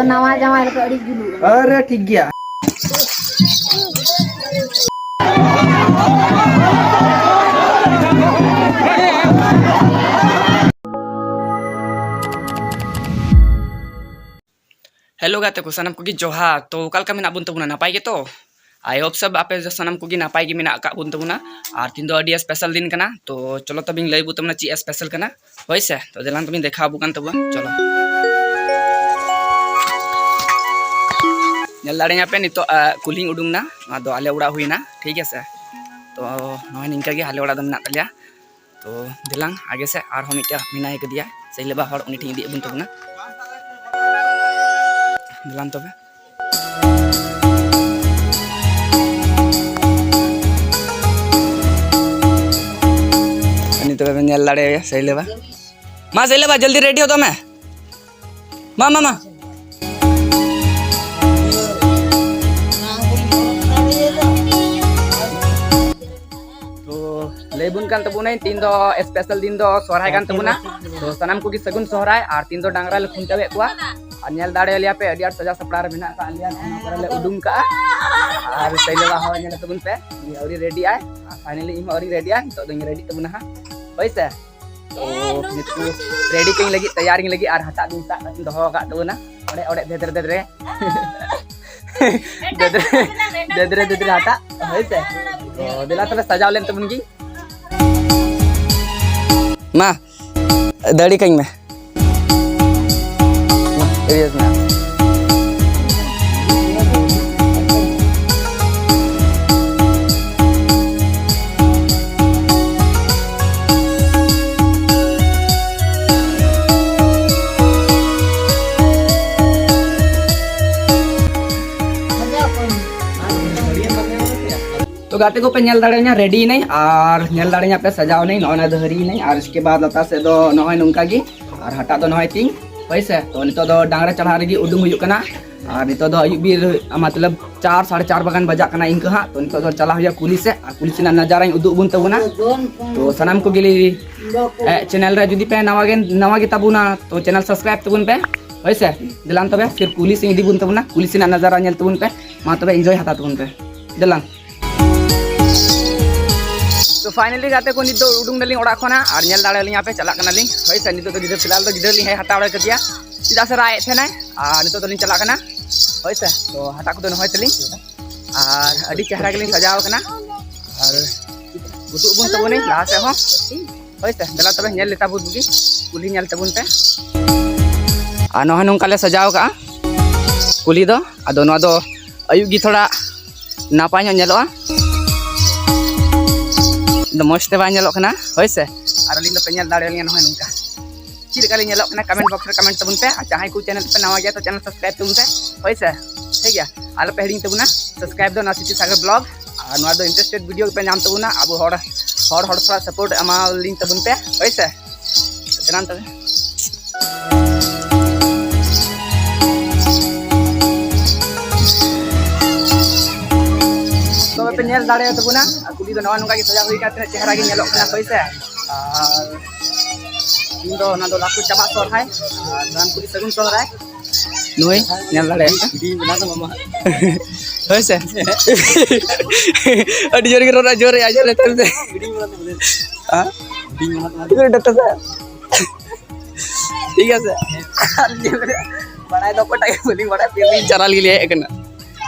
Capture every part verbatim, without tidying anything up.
ᱱᱟᱣᱟ ᱡᱟᱶᱟᱭ ᱨᱮᱫᱚ ᱟᱹᱰᱤ ᱡᱩᱞᱩᱜᱼᱟ᱾ ᱟᱨᱮ, ᱴᱷᱤᱠ ᱜᱮᱭᱟ᱾ ᱦᱮᱞᱳ ᱜᱟᱛᱮ ᱠᱚ, ᱥᱟᱱᱟᱢ ᱠᱚᱜᱮ ᱡᱚᱦᱟᱨ᱾ ᱛᱚ, ᱚᱠᱟ ᱞᱮᱠᱟ ᱢᱮᱱᱟᱜ ᱵᱚᱱ ᱛᱟᱵᱚᱱᱟ? ᱱᱟᱯᱟᱭ ᱜᱮᱛᱚ? I hope so ᱟᱯᱮ ᱥᱟᱱᱟᱢ ᱠᱚᱜᱮ ᱱᱟᱯᱟᱭ ᱜᱮ ᱢᱮᱱᱟᱜ ᱟᱠᱟᱫ ᱵᱚᱱ ᱛᱟᱵᱚᱱᱟ᱾ ᱟᱨ ᱛᱤᱦᱤᱧ ᱫᱚ ᱟᱹᱰᱤ special ᱫᱤᱱ ᱠᱟᱱᱟ᱾ ᱛᱚ, ᱪᱚᱞᱚ ᱛᱚᱵᱮᱧ ᱞᱟᱹᱭ ᱟᱵᱚ ᱛᱟᱵᱚᱱᱟ ᱪᱮᱫ special ᱠᱟᱱᱟ᱾ ᱦᱳᱭ ᱥᱮ, ᱛᱚ, ᱫᱮᱞᱟᱝ ᱛᱚᱵᱮᱧ ᱫᱮᱠᱷᱟᱣ ᱟᱵᱚ ᱠᱟᱱ ᱛᱟᱵᱚᱱᱟ᱾ ᱪᱚᱞᱚ᱾ ᱧᱮᱞ ᱫᱟᱲᱮᱭᱟᱜ ᱯᱮ ᱱᱤᱛᱚᱜ, ᱟ, ᱠᱩᱞᱦᱤᱧ ᱩᱰᱩᱝ ᱱᱟ᱾ ᱱᱚᱣᱟ ᱫᱚ ᱟᱞᱮ ᱚᱲᱟᱜ ᱦᱩᱭᱱᱟ, ᱴᱷᱤᱠ ᱟᱪᱷᱮ᱾ ᱛᱚ, ᱱᱚᱜᱼᱚᱭ ᱱᱤᱝᱠᱟ ᱜᱮ ᱟᱞᱮ ᱚᱲᱟᱜ ᱫᱚ ᱢᱮᱱᱟᱜ ᱛᱟᱞᱮᱭᱟ᱾ ᱛᱚ, ᱫᱮᱞᱟᱝ ᱟᱜᱮ ᱥᱮᱫ ᱟᱨᱦᱚᱸ ᱢᱤᱫᱴᱮᱱ ᱢᱮᱱᱟᱭ ᱠᱟᱫᱮᱭᱟ, ᱥᱮᱭᱞᱮᱵᱟ ᱦᱚᱲ, ᱩᱱᱤ ᱴᱷᱮᱱ ᱤᱫᱤᱭᱮᱫ ᱵᱚᱱ ᱛᱟᱵᱚᱱᱟ᱾ ᱫᱮᱞᱟᱝ ᱛᱚᱵᱮ᱾ ᱩᱱᱤ ᱛᱚᱵᱮ ᱵᱮᱱ ᱧᱮᱞ ᱫᱟᱲᱮᱭᱟᱭᱟ, ᱥᱮᱭᱞᱮᱵᱟ᱾ ᱢᱟ, ᱥᱮᱭᱞᱮᱵᱟ, ᱡᱚᱞᱫᱤ ready ᱦᱚᱫᱚᱜ ᱢᱮ᱾ ᱢᱟ, ᱢᱟ, ᱢᱟ᱾ ᱛᱚ, ᱞᱟᱹᱭ ᱵᱚᱱ ᱠᱟᱱ ᱛᱟᱵᱚᱱᱟᱹᱧ, ᱛᱤᱦᱤᱧ ᱫᱚ special ᱫᱤᱱ ᱫᱚ ᱥᱚᱦᱨᱟᱭ ᱠᱟᱱ ᱛᱟᱵᱚᱱᱟ᱾ ᱛᱚ, ᱥᱟᱱᱟᱢ ᱠᱚᱜᱮ ᱥᱟᱹᱜᱩᱱ ᱥᱚᱦᱨᱟᱭ, ᱟᱨ ᱛᱤᱦᱤᱧ ᱫᱚ ᱰᱟᱝᱨᱟ ᱞᱮ ᱠᱷᱩᱱᱴᱟᱹᱣᱮᱫ ᱠᱚᱣᱟ᱾ ᱟᱨ ᱧᱮᱞ ᱫᱟᱲᱮᱭᱟᱞᱮᱭᱟ ᱯᱮ, ᱟᱹᱰᱤ ᱟᱸᱴ ᱥᱟᱡᱟᱣ ᱥᱟᱯᱲᱟᱣ ᱨᱮ ᱢᱮᱱᱟᱜ ᱟᱠᱟᱫ ᱞᱮᱭᱟ, ᱚᱱᱟ ᱠᱚᱨᱮ ᱞᱮ ᱩᱰᱩᱝ ᱠᱟᱜᱼᱟ᱾ ᱟᱨ ᱥᱮᱭᱞᱮᱵᱟ ᱦᱚᱸ ᱧᱮᱞ ᱛᱟᱵᱚᱱ ᱯᱮ, ᱩᱱᱤ ᱟᱹᱣᱨᱤ ready ᱟᱭ᱾ ᱟᱨ finally ᱤᱧ ᱦᱚᱸ ᱟᱹᱣᱨᱤ ready ᱟ, ᱱᱤᱛᱚᱜ ᱫᱚᱧ ready ᱛᱟᱵᱚᱱᱟ ᱦᱟᱸᱜ, ᱦᱳᱭ ᱥᱮ᱾ ᱛᱚ, ᱱᱤᱛᱚᱜ ready ᱠᱟᱹᱧ ᱞᱟᱹᱜᱤᱫ, ᱛᱮᱭᱟᱨᱤᱧ ᱞᱟᱹᱜᱤᱫ, ᱟᱨ ᱦᱟᱴᱟᱜ ᱫᱚᱧ ᱥᱟᱵ ᱠᱟᱛᱮᱧ ᱫᱚᱦᱚ ᱟᱠᱟᱫ ᱛᱟᱵᱚᱱᱟ ᱚᱲᱮ ᱚᱲᱮ ᱫᱮᱫᱨᱮ ᱫᱮᱫᱨᱮ᱾ ᱫᱮᱫᱨᱮ, ᱫᱮᱫᱨᱮ ᱫᱮᱫᱨᱮ ᱦᱟᱴᱟᱜ, ᱦᱳᱭ ᱥᱮ᱾ ᱛᱚ, ᱫᱮᱞᱟ ᱛᱚᱵᱮ ᱥᱟᱡᱟᱣ ᱞᱮᱱ ᱛᱟᱵᱚᱱ ᱜᱤᱧ᱾ ᱢᱟ, ᱫᱟᱲᱮ ᱠᱟᱹᱧ ᱢᱮ᱾ ᱤᱭᱟᱹ ᱨᱮᱱᱟᱜ᱾ ᱛᱚ ᱜᱟᱛᱮ ᱠᱚᱯᱮ ᱧᱮᱞ ᱫᱟᱲᱮᱭᱟᱹᱧᱟ, ready ᱮᱱᱟᱹᱧ ᱟᱨ ᱧᱮᱞ ᱫᱟᱲᱮᱭᱟᱹᱧᱟ ᱯᱮ ᱥᱟᱡᱟᱣ ᱮᱱᱟᱹᱧ, ᱱᱚᱜᱼᱚᱭ ᱱᱚᱣᱟ ᱫᱚ ᱦᱟᱹᱨᱤ ᱮᱱᱟᱹᱧ ᱟᱨ ᱤᱥᱠᱮ ᱵᱟᱫ ᱞᱟᱛᱟᱨ ᱥᱮᱫ ᱫᱚ ᱱᱚᱜᱼᱚᱭ ᱱᱚᱝᱠᱟ ᱜᱮ ᱟᱨ ᱦᱟᱴᱟᱜ ᱫᱚ ᱱᱚᱜᱼᱚᱭ ᱛᱤᱧ, ᱦᱳᱭ ᱥᱮ᱾ ᱛᱚ ᱱᱤᱛᱚᱜ ᱫᱚ ᱰᱟᱝᱨᱟ ᱪᱟᱲᱦᱟᱣ ᱞᱟᱹᱜᱤᱫ ᱩᱰᱩᱝ ᱦᱩᱭᱩᱜ ᱠᱟᱱᱟ᱾ ᱟᱨ ᱱᱤᱛᱚᱜ ᱫᱚ ᱟᱹᱭᱩᱵ ᱵᱤᱨ, ᱢᱚᱛᱞᱚᱵ ᱪᱟᱨ, ᱥᱟᱲᱮ ᱪᱟᱨ ᱵᱟᱜᱟᱱ ᱵᱟᱡᱟᱜ ᱠᱟᱱᱟ ᱤᱱᱠᱟᱹ ᱦᱟᱸᱜ᱾ ᱛᱚ ᱱᱤᱛᱚᱜ ᱫᱚ ᱪᱟᱞᱟᱜ ᱦᱩᱭᱩᱜᱼᱟ ᱠᱩᱞᱦᱤ ᱥᱮᱫ, ᱟᱨ ᱠᱩᱞᱦᱤ ᱥᱮᱱᱟᱜ ᱱᱟᱡᱟᱨᱟᱧ ᱩᱫᱩᱜ ᱟᱵᱚᱱ ᱛᱟᱵᱚᱱᱟ᱾ ᱛᱚ ᱥᱟᱱᱟᱢ ᱠᱚᱜᱮ ᱞᱤᱧ, ᱮ, ᱪᱮᱱᱮᱞ ᱨᱮ ᱡᱩᱫᱤ ᱯᱮ ᱱᱟᱣᱟ ᱜᱮ, ᱱᱟᱣᱟ ᱜᱮ ᱛᱟᱵᱚᱱᱟ, ᱛᱚ ᱪᱮᱱᱮᱞ ᱥᱟᱵᱥᱠᱨᱟᱭᱤᱵ ᱛᱟᱵᱚᱱ ᱯᱮ, ᱦᱳᱭ ᱥᱮ᱾ ᱫᱮᱞᱟᱝ ᱛᱚᱵᱮ ᱯᱷᱤᱨ ᱠᱩᱞᱦᱤ ᱥᱮᱫ ᱤᱫᱤ ᱵᱚᱱ ᱛᱟᱵᱚᱱᱟ, ᱠᱩᱞᱦᱤ ᱥᱮᱱᱟᱜ ᱱᱟᱡᱟᱨᱟ ᱧᱮᱞ ᱛᱟᱵᱚᱱ ᱯᱮ᱾ ᱢᱟ ᱛᱚᱵᱮ ᱤᱱᱡᱚᱭ ᱦᱟᱛᱟᱣ ᱛᱟᱵᱚᱱ ᱯᱮ, ᱫᱮᱞᱟᱝ᱾ ᱛᱚ ᱯᱷᱟᱭᱱᱟᱞᱤ ᱜᱟᱛᱮ ᱠᱚ, ᱱᱤᱛ ᱫᱚ ᱩᱰᱩᱝ ᱱᱟᱞᱤᱧ ᱚᱲᱟᱜ ᱠᱷᱚᱱᱟᱜ, ᱟᱨ ᱧᱮᱞ ᱫᱟᱲᱮᱭᱟᱞᱤᱧᱟ ᱯᱮ, ᱪᱟᱞᱟᱜ ᱠᱟᱱᱟᱞᱤᱧ, ᱦᱳᱭ ᱥᱮ᱾ ᱱᱤᱛᱚᱜ ᱫᱚ ᱜᱤᱫᱽᱨᱟᱹ ᱯᱷᱤᱞᱦᱟᱞ ᱫᱚ ᱜᱤᱫᱽᱨᱟᱹ ᱞᱤᱧ ᱦᱮᱡ ᱦᱟᱛᱟᱣ ᱠᱟᱫᱮᱭᱟ, ᱪᱮᱫᱟᱜ ᱥᱮ ᱨᱟᱜ ᱮᱫ ᱛᱟᱦᱮᱱᱟᱭ᱾ ᱟᱨ ᱱᱤᱛᱚᱜ ᱫᱚᱞᱤᱧ ᱪᱟᱞᱟᱜ ᱠᱟᱱᱟ, ᱦᱳᱭ ᱥᱮ᱾ ᱛᱚ ᱦᱟᱴᱟᱜ ᱠᱚᱫᱚ ᱱᱚᱜᱼᱚᱭ ᱛᱟᱹᱞᱤᱧ, ᱟᱨ ᱟᱹᱰᱤ ᱪᱮᱦᱨᱟ ᱜᱮᱞᱤᱧ ᱥᱟᱡᱟᱣ ᱠᱟᱱᱟ, ᱟᱨ ᱩᱫᱩᱜ ᱟᱵᱚᱱ ᱛᱟᱵᱚᱱᱟᱹᱧ ᱞᱟᱦᱟ ᱥᱮᱫ ᱦᱚᱸ, ᱦᱳᱭ ᱥᱮ᱾ ᱫᱮᱞᱟ ᱛᱚᱵᱮ ᱧᱮᱞ ᱞᱮᱛᱟ ᱵᱚᱱ ᱜᱮ, ᱠᱩᱞᱦᱤ ᱧᱮᱞ ᱛᱟᱵᱚᱱ ᱯᱮ᱾ ᱟᱨ ᱱᱚᱜᱼᱚᱭ ᱱᱚᱝᱠᱟ ᱞᱮ ᱥᱟᱡᱟᱣ ᱠᱟᱜᱼᱟ ᱠᱩᱞᱦᱤ ᱫᱚ᱾ ᱟᱫᱚ ᱱᱚᱣᱟ ᱫᱚ ᱟᱹᱭᱩᱵ ᱜᱮ ᱛᱷᱚᱲᱟ ᱱᱟᱯᱟᱭ ᱧᱚᱜ ᱧᱮᱞᱚᱜᱼᱟ᱾ ᱟᱫᱚ ᱢᱚᱡᱽ ᱛᱮ ᱵᱟᱭ ᱧᱮᱞᱚᱜ ᱠᱟᱱᱟ, ᱦᱳᱭ ᱥᱮ᱾ ᱟᱨ ᱟᱹᱞᱤᱧ ᱫᱚᱯᱮ ᱧᱮᱞ ᱫᱟᱲᱮᱭᱟᱞᱤᱧᱟ ᱱᱚᱜᱼᱚᱭ ᱱᱚᱝᱠᱟ᱾ ᱪᱮᱫ ᱞᱮᱠᱟ ᱞᱤᱧ ᱧᱮᱞᱚᱜ ᱠᱟᱱᱟ, ᱠᱚᱢᱮᱱᱴ ᱵᱚᱠᱥ ᱨᱮ ᱠᱚᱢᱮᱱᱴ ᱛᱟᱵᱚᱱ ᱯᱮ, ᱟᱨ ᱡᱟᱦᱟᱸᱭ ᱠᱚ ᱪᱮᱱᱮᱞ ᱯᱮ ᱱᱟᱣᱟ ᱜᱮᱭᱟ, ᱛᱚ ᱪᱮᱱᱮᱞ ᱥᱟᱵᱥᱠᱨᱟᱭᱤᱵ ᱛᱟᱵᱚᱱ ᱯᱮ, ᱦᱳᱭ ᱥᱮ᱾ ᱴᱷᱤᱠ ᱜᱮᱭᱟ, ᱟᱞᱚ ᱯᱮ ᱦᱤᱲᱤᱧ ᱛᱟᱵᱚᱱᱟ ᱥᱟᱵᱥᱠᱨᱟᱭᱤᱵ ᱫᱚ ᱱᱚᱣᱟ ᱥᱤᱴᱤ ᱥᱟᱜᱚᱨ ᱵᱞᱚᱜ᱾ ᱟᱨ ᱱᱚᱣᱟ ᱫᱚ ᱤᱱᱴᱟᱨᱮᱥᱴᱮᱰ ᱵᱷᱤᱰᱤᱭᱳ ᱯᱮ ᱧᱟᱢ ᱛᱟᱵᱚᱱᱟ, ᱟᱵᱚ ᱦᱚᱲ, ᱦᱚᱲ, ᱦᱚᱲ ᱛᱷᱚᱲᱟ ᱥᱟᱯᱳᱨᱴ ᱮᱢᱟᱞᱤᱧ ᱛᱟᱵᱚᱱ ᱯᱮ, ᱦᱳᱭ ᱥᱮ᱾ ᱥᱟᱱᱟᱢ ᱛᱚᱵᱮ᱾ ᱛᱚᱵᱮ ᱯᱮ ᱧᱮᱞ ᱫᱟᱲᱮᱭᱟ ᱛᱟᱵᱚᱱᱟ, ᱟᱨ ᱠᱩᱞᱦᱤ ᱫᱚ ᱱᱚᱜᱼᱚ ᱱᱚᱝᱠᱟ ᱜᱮ ᱥᱟᱡᱟᱣ ᱦᱩᱭ ᱠᱟᱱᱟ, ᱛᱤᱱᱟᱹᱜ ᱪᱮᱦᱨᱟ ᱜᱮ ᱧᱮᱞᱚᱜ ᱠᱟᱱᱟ, ᱦᱳᱭ ᱥᱮ᱾ ᱟᱨ ᱤᱧ ᱫᱚ ᱚᱱᱟ ᱫᱚ ᱞᱟᱹᱴᱩ ᱪᱟᱵᱟᱜ ᱥᱚᱨᱦᱟᱭ, ᱟᱨ ᱥᱟᱱᱟᱢ ᱠᱩᱞᱦᱤ ᱥᱟᱹᱜᱩᱱ ᱥᱚᱨᱦᱟᱭ᱾ ᱱᱩᱭ ᱧᱮᱞ ᱫᱟᱲᱮᱭᱟᱜ ᱠᱟᱱᱟ᱾ ᱦᱳᱭ ᱥᱮ᱾ ᱟᱹᱰᱤ ᱡᱳᱨ ᱜᱮ ᱨᱚᱲᱟ, ᱡᱳᱨ ᱨᱮᱭᱟᱜ ᱡᱳᱨ ᱨᱮ ᱛᱟᱦᱮᱸ ᱛᱮ᱾ ᱦᱮᱸ? ᱰᱟᱠᱛᱟᱨ ᱥᱟᱦᱮᱵᱽ᱾ ᱴᱷᱤᱠ ᱟᱪᱷᱮ᱾ ᱵᱟᱲᱟᱭ ᱫᱚ ᱚᱠᱚᱭᱴᱟᱜ ᱜᱮ ᱵᱟᱹᱞᱤᱧ ᱵᱟᱲᱟᱭᱟ, ᱯᱷᱤᱨ ᱵᱤᱱ ᱪᱟᱞᱟᱣ ᱞᱟᱹᱜᱤᱫ ᱞᱤᱧ ᱦᱮᱡ ᱟᱠᱟᱱᱟ᱾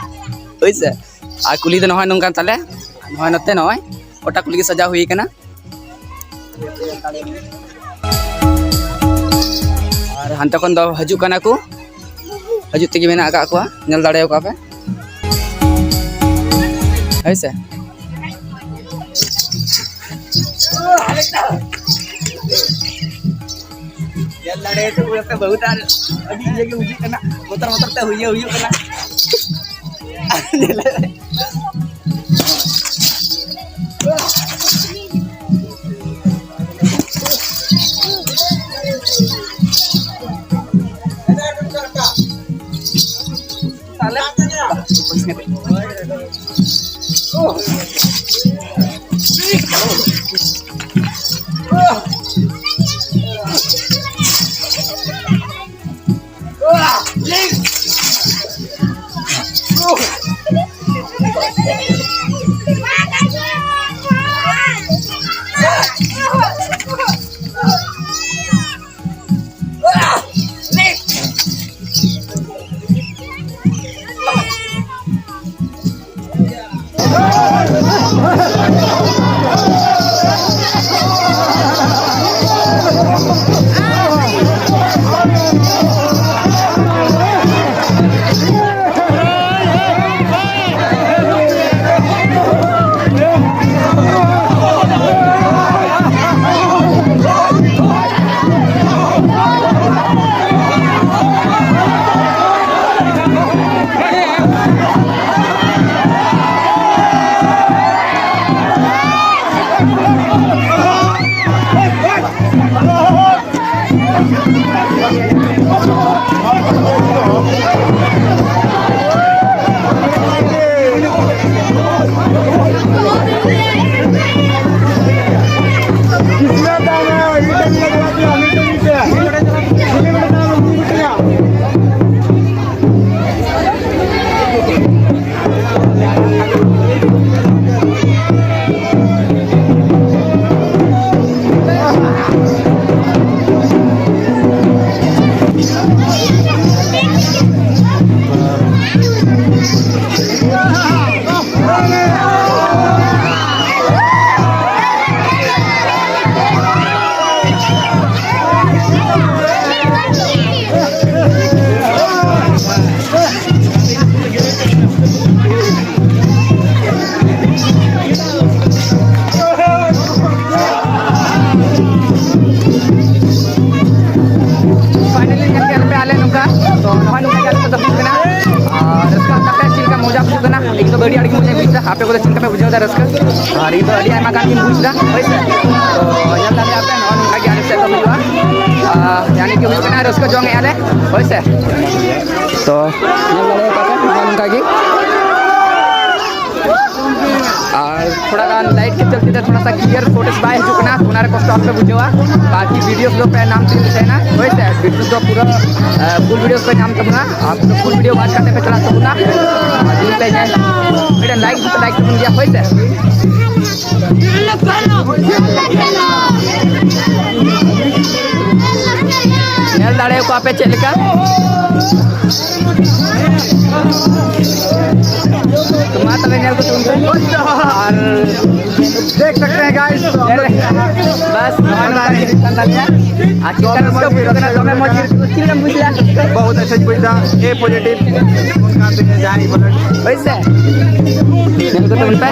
ᱦᱳᱭ ᱥᱮ᱾ ᱟᱨ ᱠᱩᱞᱦᱤ ᱫᱚ ᱱᱚᱜᱼᱚᱭ ᱱᱚᱝᱠᱟ ᱛᱟᱞᱮ᱾ ᱱᱚᱜᱼᱚᱭ ᱱᱚᱛᱮ ᱱᱚᱜᱼᱚᱭ ᱜᱚᱴᱟ ᱠᱩᱞᱦᱤ ᱜᱮ ᱥᱟᱡᱟᱣ ᱦᱩᱭ ᱟᱠᱟᱱᱟ᱾ ᱟᱨ ᱦᱟᱱᱛᱮ ᱠᱷᱚᱱ ᱫᱚ ᱦᱤᱡᱩᱜ ᱠᱟᱱᱟ ᱠᱚ, ᱦᱤᱡᱩᱜ ᱛᱮᱜᱮ ᱢᱮᱱᱟᱜ ᱟᱠᱟᱫ ᱠᱚᱣᱟ, ᱧᱮᱞ ᱫᱟᱲᱮᱭᱟᱠᱚᱣᱟ ᱯᱮ᱾ ᱦᱳᱭ ᱥᱮ᱾ ᱧᱮᱞ ᱫᱟᱲᱮᱭᱟᱠᱚ ᱯᱮ ᱵᱟᱹᱦᱩ ᱛᱟᱨ ᱟᱹᱰᱤ ᱤᱭᱟᱹ ᱜᱮ ᱵᱩᱡᱷᱟᱹᱜ ᱠᱟᱱᱟ, ᱵᱚᱛᱚᱨ ᱵᱚᱛᱚᱨ ᱛᱮ ᱦᱩᱭᱟᱹ ᱦᱩᱭᱩᱜ ᱠᱟᱱᱟ᱾ Finally ᱧᱮᱞ ᱠᱮᱫ ᱯᱮ ᱟᱞᱮ ᱱᱚᱝᱠᱟ, ᱛᱚ ᱱᱚᱜᱼᱚᱭ ᱱᱚᱝᱠᱟ ᱜᱮ ᱟᱞᱮ ᱥᱮᱫ ᱫᱚ ᱦᱩᱭᱩᱜ ᱠᱟᱱᱟ᱾ ᱟᱨ ᱨᱟᱹᱥᱠᱟᱹ ᱟᱯᱮ ᱪᱮᱫ ᱞᱮᱠᱟ ᱢᱚᱡᱟ ᱵᱩᱡᱷᱟᱹᱜ ᱠᱟᱱᱟ? ᱤᱧ ᱫᱚ ᱟᱹᱰᱤ ᱟᱸᱴ ᱜᱮ ᱢᱚᱡᱟᱧ ᱵᱩᱡᱽ ᱮᱫᱟ᱾ ᱟᱯᱮ ᱠᱚᱫᱚ ᱪᱮᱫ ᱞᱮᱠᱟ ᱯᱮ ᱵᱩᱡᱷᱟᱹᱣ ᱮᱫᱟ ᱨᱟᱹᱥᱠᱟᱹ? ᱟᱨ ᱤᱧ ᱫᱚ ᱟᱹᱰᱤ ᱟᱭᱢᱟ ᱜᱟᱱ ᱜᱤᱧ ᱵᱩᱡᱽ ᱮᱫᱟ, ᱦᱳᱭ ᱥᱮ? ᱛᱚ ᱧᱮᱞ ᱫᱟᱲᱮᱭᱟᱜ ᱯᱮ, ᱱᱚᱜᱼᱚᱭ ᱱᱚᱝᱠᱟ ᱜᱮ ᱟᱞᱮ ᱥᱮᱫ ᱫᱚ ᱦᱩᱭᱩᱜᱼᱟ᱾ ᱟᱨ ᱭᱟᱱᱤ ᱠᱤ ᱦᱩᱭᱩᱜ ᱠᱟᱱᱟ ᱨᱟᱹᱥᱠᱟᱹ ᱡᱚᱝ ᱮᱫᱼᱟ ᱞᱮ, ᱦᱳᱭ ᱥᱮ? ᱛᱚ ᱧᱮᱞ ᱫᱟᱲᱮᱭᱟᱜ ᱯᱮ ᱱᱚᱜᱼᱚᱭ ᱱᱚᱝᱠᱟ ᱜᱮ᱾ ᱟᱨ ᱛᱷᱚᱲᱟ ᱜᱟᱱ ᱞᱟᱭᱤᱴ ᱠᱮ ᱪᱚᱞᱛᱮ ᱛᱮ ᱛᱷᱚᱲᱟ ᱥᱟ ᱠᱞᱤᱭᱟᱨ ᱯᱷᱩᱴᱮᱡᱽ ᱵᱟᱭ ᱦᱤᱡᱩᱜ ᱠᱟᱱᱟ, ᱚᱱᱟ ᱨᱮ ᱠᱚᱥᱴᱚ ᱟᱞᱚᱯᱮ ᱵᱩᱡᱷᱟᱹᱣᱟ᱾ ᱵᱟᱠᱤ ᱵᱷᱤᱰᱤᱭᱳᱥ ᱫᱚ ᱯᱮ ᱧᱟᱢ ᱛᱮᱜᱮ ᱛᱟᱦᱮᱱᱟ, ᱦᱳᱭ ᱥᱮ? ᱵᱷᱤᱰᱤᱭᱳᱥ ᱫᱚ ᱯᱩᱨᱟᱹ ᱯᱷᱩᱞ ᱵᱷᱤᱰᱤᱭᱳᱥ ᱯᱮ ᱧᱟᱢ ᱛᱟᱵᱚᱱᱟ᱾ ᱟᱨ ᱯᱩᱨᱟᱹ ᱯᱷᱩᱞ ᱵᱷᱤᱰᱤᱭᱳ ᱣᱟᱪ ᱠᱟᱛᱮ ᱯᱮ ᱪᱟᱞᱟᱜ ᱛᱟᱵᱚᱱᱟ᱾ ᱟᱨ ᱡᱩᱫᱤ ᱯᱮ ᱧᱮᱞ, ᱢᱤᱫᱴᱮᱱ ᱞᱟᱭᱤᱠ ᱫᱚᱯᱮ ᱞᱟᱭᱤᱠ ᱛᱟᱵᱚᱱ ᱜᱮᱭᱟ, ᱦᱳᱭ ᱥᱮ? ᱧᱮᱞ ᱫᱟᱲᱮᱭᱟᱠᱚᱣᱟ ᱯᱮ ᱪᱮᱫ ᱞᱮᱠᱟ? ᱛᱚ ᱢᱟ ᱛᱚᱵᱮ ᱧᱮᱞ ᱠᱚ ᱛᱟᱵᱚᱱ ᱯᱮ᱾ ᱟᱨ देख सकते हैं गाइस, ᱧᱮᱞ ᱞᱮ᱾ ᱵᱟᱥ, ᱱᱚᱜᱼᱚᱭ ᱱᱚᱝᱠᱟ ᱦᱩᱭᱩᱜ ᱠᱟᱱ ᱛᱟᱞᱮᱭᱟ᱾ ᱟᱨ ᱪᱮᱫ ᱞᱮᱠᱟ ᱨᱟᱹᱥᱠᱟᱹ ᱵᱩᱡᱷᱟᱹᱜ ᱠᱟᱱᱟ, ᱫᱚᱢᱮ ᱢᱚᱡᱽ ᱜᱮ ᱪᱮᱫ ᱞᱮᱠᱟᱢ ᱵᱩᱡᱷᱟᱹᱣᱟ? बहुत अच्छा बुझा। ए पॉजिटिव। ᱦᱳᱭ ᱥᱮ? ᱧᱮᱞ ᱠᱚ ᱛᱟᱵᱚᱱ ᱯᱮ᱾